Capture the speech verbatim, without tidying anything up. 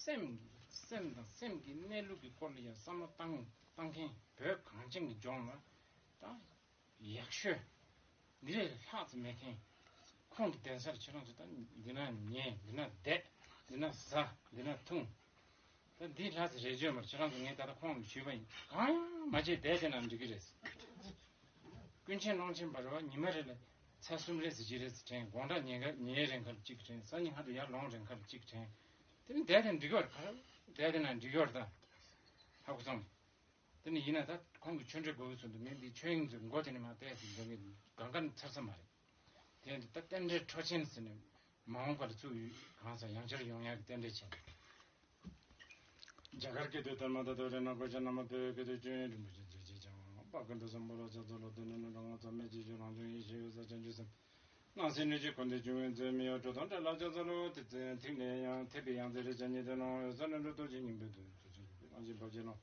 སེམས་སེམས་དང་སེམས་ཀྱི་གནས་ལུགས་ཀྱི་སྐོར་ལ་ཡང་བསམ་བློ་བཏང་བཏང་མཁན་བོད་གངས་ཅན་གྱི་ལྗོངས་ལ་ད་ཡག་ཤོས་འདི་ལས་ལྷག་ཙམ་མེད་མཁན། ཁོང་གི་གདན་སར་ཁྱེད་རང་ཚོ་ད་འདི་ན་ཉལ། འདི་ན་བསྡད། འདི་ན་ཟ། འདི་ན་འཐུང་། ད་འདི་ལྷ་ས་རེ་བརྗོད་མར་ཁྱེད་རང་ཚོ་ངས་ད་ལྟ་ཁོང་ལ་ཞུས་པ་ཡིན། གང་ཡང་མ་བྱས་བསྡད་དེ་ན་འགྲིག་གི་རེད། ཀུན་མཁྱེན་སློང་ཆེན་བར་བ་ཉི་མ་རེ་ལ་ཚར་གསུམ་རེ་ཟེར་གྱི་རེད་ཟེར་དྲན། དགོང་དག་ཉལ་ཁ་ཉལ་རན་ཁ་ལ་གཅིག་དྲན། སང་ཉིན་སྔ་དྲོ་ཡར་ལོངས་རན་ཁ་ལ་གཅིག་དྲན། དེ་ནི་བསྡད་དེ་འགྲིག་གི་བར་ག་རེ་བསྡད་དེ་ན་འགྲིག་གི་བར་ད་ཧ་གོ་སོང་། དེ་ནི་ཡིན་ན་ད་ཁོང་གི་ཆོས་འབྲེལ་དགོས་ཀྱི་ཚུལ་དུ་མིན་འདི་ཆོས་དབྱིངས་ཚོས་མགོ་དེ་ནས་མར་བལྟས་ཟིན་འདོན་གི་གང་ག་ནས་ཚར་ས་མ་རེད། དེ་འདི་ད་རྟེན་འབྲེལ་འཕྲོ་ཆེན་ཟེར་ནས་མ་འོངས་པ་ལ་བཙུགས་ཡོད། གང་ཟག་ཡང་བསྐྱར་ཡོང་ཡག་གི་རྟེན་འབྲེལ་ཆེན། རྒྱ་གར་སྐད་དུ་དྷརྨ་ཏ་ཐོ་རེ་ན་གོ་ཅ་ན་མ་བོད་སྐད་དུ་ཅུན་རིན་པོ་ཆེ་མཛད་ཅེས་ཀྱང་པ་ཀུན་ཏུ་སམ་བྷོ་ལོ་ཅ་ཙོ་ལོ། དེ་ནས་ནི་ང་ཚོ་མེད་ཅེས་ཞུ་རང་བྱུང་ཡེ་ཤེས་ཡོད་ས་བྱང་ཆུབ་སེམས། སྣང་སྲིད་སྣོད་བཅུད་ཀུན་ཏུ་འབྱུང་བའི་མཛོད། མི་གཡོ་གྲུབ་དང་བྲལ་ལ་ཅ་ཙོ་ལོ། དེ་ཚེ་ཐིག་ལེ་ཡང་ཐེག་པའི་ཡང་རྩེ་རེ་བྱ་ཉིད་དེ་ནོ། ཡོད་ས་ནི་འགྲོ་ལྡོག་གི་སྙིང་པོའི་དོན་ཚུལ་ཆེན་པོའི་རང་བཞིན་བབ་ཅེས་ལོ།